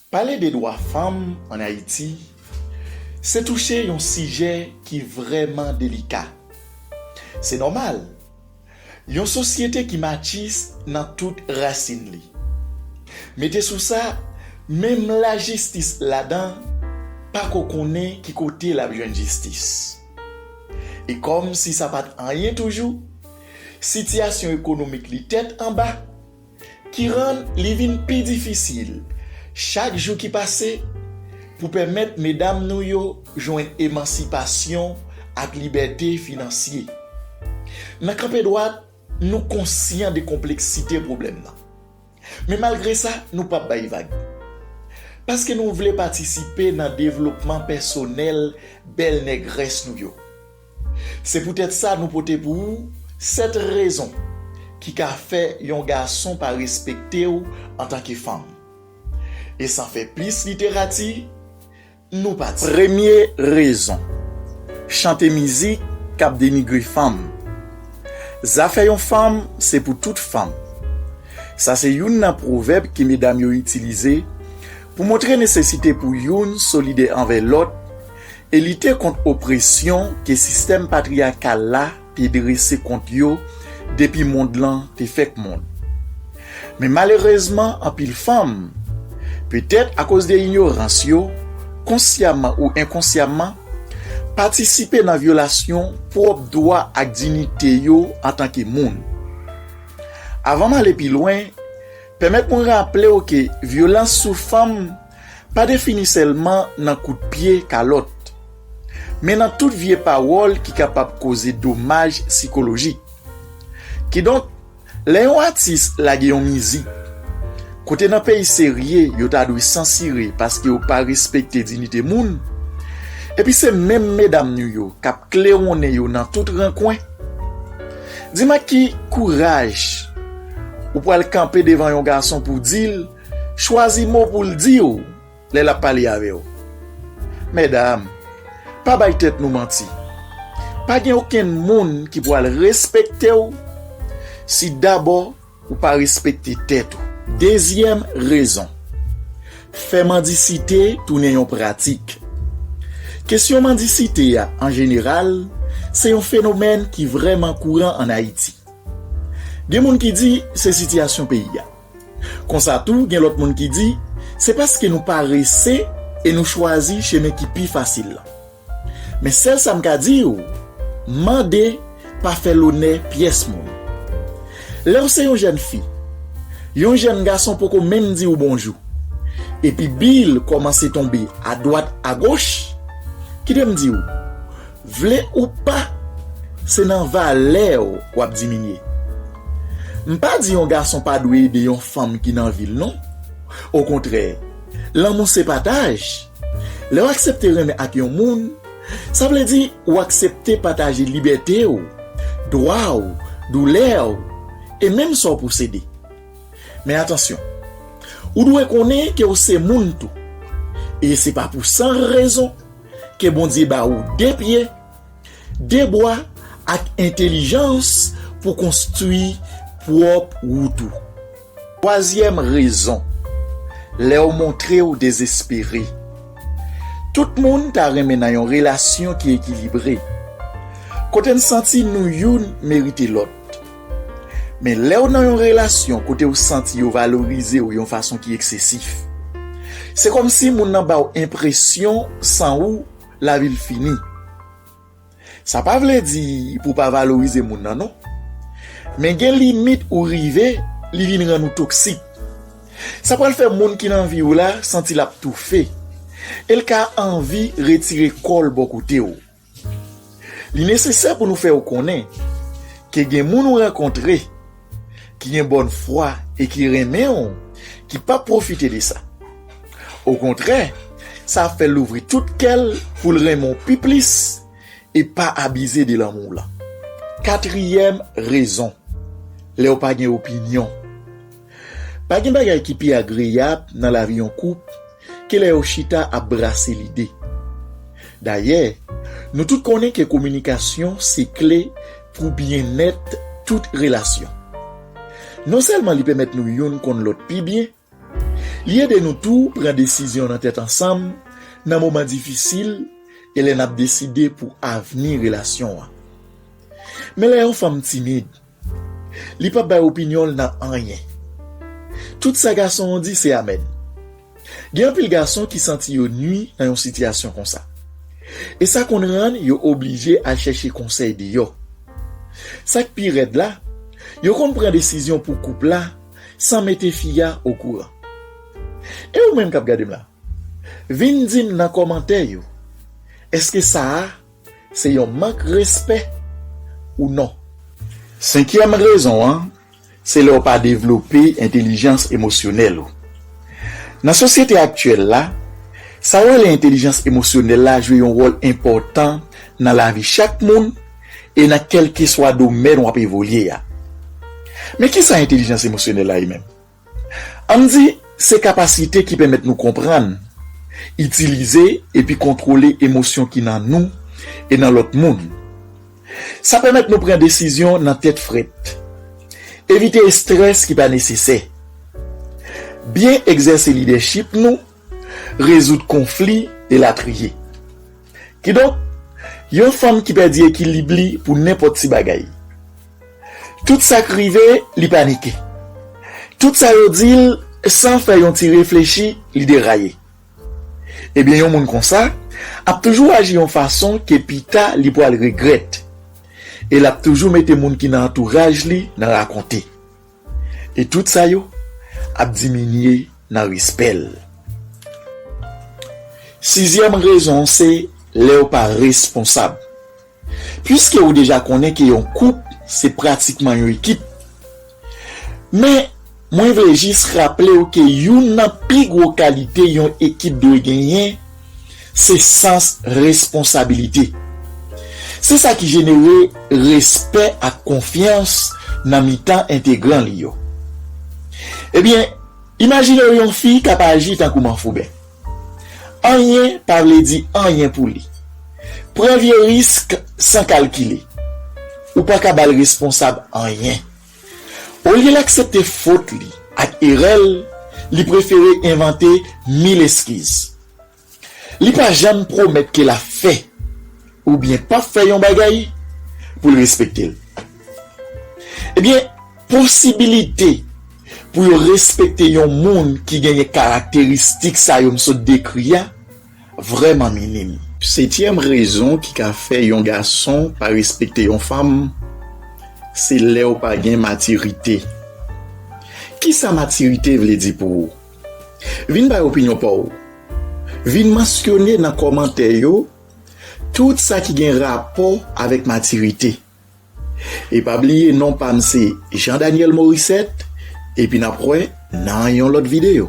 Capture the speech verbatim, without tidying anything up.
Pale de dwa fanm ann Ayiti, se touche yon sijè ki vrèman delika. Se nòmal, yon sosyete ki matchis nan tout rasin li. Mete sou sa, menm lajistis ladan pa ko konnen ki kote l ap jwenn jistis. E kòmsi sa pa t anyen toujou, sitiyasyon ekonomik li tèt anba, ki rann li vin pi difisil chak jou ki pase pou pèmèt medam nou yo jwenn emansipasyon ak libète finansye. Nan Kanpe Dwat, nou konsyan de konpleksite pwoblèm nan. Men malgre sa, nou p ap bay vag. Paske nou vle patisipe nan devlopman pèsonèl bèl nègrès nou yo. Se poutèt sa nou pote pou ou sèt rezon ki ka fè yon gason pa respekte w antanke fanm. E san fè plis literati, nou pati. Premye rezon, chante mizik k ap denigre fanm. Zafè yon fanm se pou tout fanm. Sa se youn nan pwovèb ke medam yo itilize pou montre nesesite pou youn solidè anvè lòt e lite kont opresyon ke sistèm patriyakal la te drese kont yo depi mond lan te fèk mond. Men malerezman, anpil fanm, petèt akoz de inyorans yo, konsyaman ou enkonsyaman, patisipe nan vyolasyon pwòp dwa ak diyite yo antanke moun. Avan m ale pi lwen, pèmèt mwen raple w ke vyolans sou fanm pa defini sèlman nan kout pye, kalòt, men nan tout vye pawòl ki kapab koze domaj sikolojik. Kidonk, lè yon atis lage yon mizik, kote nan peyi serye yo ta dwe sansire paske yo pa respekte diyite moun, epi se menm medam nou yo k ap klewonnen yo nan tout rankwen, di m ak ki kouraj ou pral kanpe devan yon gason pou di l, chwazi mo pou l di w lè l ap pale avè w. Medam, pa bay tèt nou manti. Pa gen okenn moun ki pral respekte w si dabò ou pa respekte tèt ou. Dezyèm rezon, fè mandisite tounen yon pratik. Kesyon mandisite a, an jeneral, se yon fenomèn ki vrèman kouran ann Ayiti. Gen moun ki di se sitiyasyon peyi a. Konsa tou, gen lòt moun ki di se paske nou parese e nou chwazi chemen ki pi fasil lan. Men sèl sa m ka di w, mande pa fè lonè pyès moun. Lè w se yon jèn fi, yon jèn gason poko menm di w bonjou, epi bil kòmanse tonbe adwat agoch, kite m di w, vle ou pa, se nan valè w w ap diminye. M pa di yon gason pa dwe ede yon fanm ki nan vi l non. Okontrè, lanmou se pataj. Lè w aksepte renmen ak yon moun, sa vle di w aksepte pataje libète w, dwa w, doulè w, e menm sa w posede. Men atansyon, ou dwe konnen ke w se moun tou. E se pa pou san rezon ke Bondye ba ou de pye, de bwa ak entèlijans pou konstwi pwòp wout ou. Twazyèm rezon, lè w montre w dezespere. Tout moun ta renmen nan yon relasyon ki ekilibre, kote n santi nou youn merite lòt. Men lè w nan yon relasyon kote w santi yo valorize w yon fason ki eksesif, se kòmsi moun nan ba w enpresyon san ou, lavi l fini. Sa pa vle di pou w pa valorize moun nan non. Men gen limit ou rive, li vin rann ou toksik. Sa pral fè moun ki nan vi w la santi l ap toufe. E l ka anvi retire kò l bò kote w. Li nesesè pou nou fè w konnen ke gen moun ou rankontre ki gen bòn fwa e ki renmen w, ki p ap pwofite de sa. Okontrè, sa ap fè l louvri tout kè l pou l renmen w pi plis e pa abize de lanmou w lan. Katriyèm rezon, lè w pa gen opinyon. Pa gen bagay ki pi agreyab nan lavi yon koup ke lè yo chita ap brase lide. Dayè, nou tout konnen ke kominikasyon se kle pou byennèt tout relasyon. Non sèlman li pèmèt nou youn konn lòt pi byen, Li ede nou tou pran desizyon nan tèt ansanm nan moman difisil e lè n ap deside pou avni relasyon an. Men lè yon fanm timid, li p ap bay opinyon l nan anyen. Tout sa gason an di se amèn. Gen anpil gason ki santi yo nui nan yon sitiyasyon konsa. E sa konn rann yo oblije al chèche konsèy deyò. Sa k pi rèd la, yo konn pran desizyon pou koup la san mete fi a okouran. E ou menm k ap gade m la, vin di m nan kòmantè yo, èske sa a se yon mank respè ou non? Senkyèm rezon an, se lè w pa devlope entèlijans emosyonèl ou. Nan sosyete aktyèl la, sa yo rele entèlijans emosyonèl la jwe yon wòl enpòtan nan lavi chak moun e nan kèlkeswa domèn w ap evolye a. Men kisa entèlijans emosyonèl la ye menm? Ann di, se kapasite ki pèmèt nou konprann, itilize epi kontwole emosyon ki nan nou e nan lòt moun. Sa pèmèt nou pran desizyon nan tèt frèt, evite estrès ki pa nesesè, byen egzèse lidèchip nou, rezoud konfli, elatriye. Kidonk, yon fanm ki pèdi ekilib li pou nenpòt ti bagay. Tout sa k rive, li panike. Tout sa yo di l, san fè yon ti reflechi, li deraye. Ebyen, yon moun konsa ap toujou aji yon fason ke pita li pral regrèt. E l ap toujou mete moun ki nan antouraj li nan rakonte. E tout sa yo ap diminye nan respè l. Sizyèm rezon se lè w pa responsab. Piske ou deja konnen ke yon koup se pratikman yon ekip. Men, mwen vle jis raple w ke youn nan pi gwo kalite yon ekip dwe genyen, se sans responsabilite. Se sa ki jenere respè ak konfyans nan mitan entegran li yo. Ebyen, imajine w yon fi k ap aji tankou manfouben. Anyen pa vle di anyen pou li. Pran vye risk san kalkile. Ou pa ka ba l responsab anyen. Olye l aksepte fot li ak erè l, li prefere envante mil eskiz. Li pa janm pwomèt ke l ap fè oubyen p ap fè yon bagay pou l respekte l. Ebyen, posibilite pou yo respekte yon moun ki genyen karakteristik sa yo m sot dekri a vrèman minim. Setyèm rezon ki ka fè yon gason pa respekte yon fanm, se lè w pa gen matirite. Kisa matirite vle di pou ou? Vin bay opinyon pa w. Vin mansyone nan kòmantè yo tout sa ki gen rapò avèk matirite. E pa bliye non pa m se Jean Daniel Morissette, epi n ap wè nan yon lòt videyo.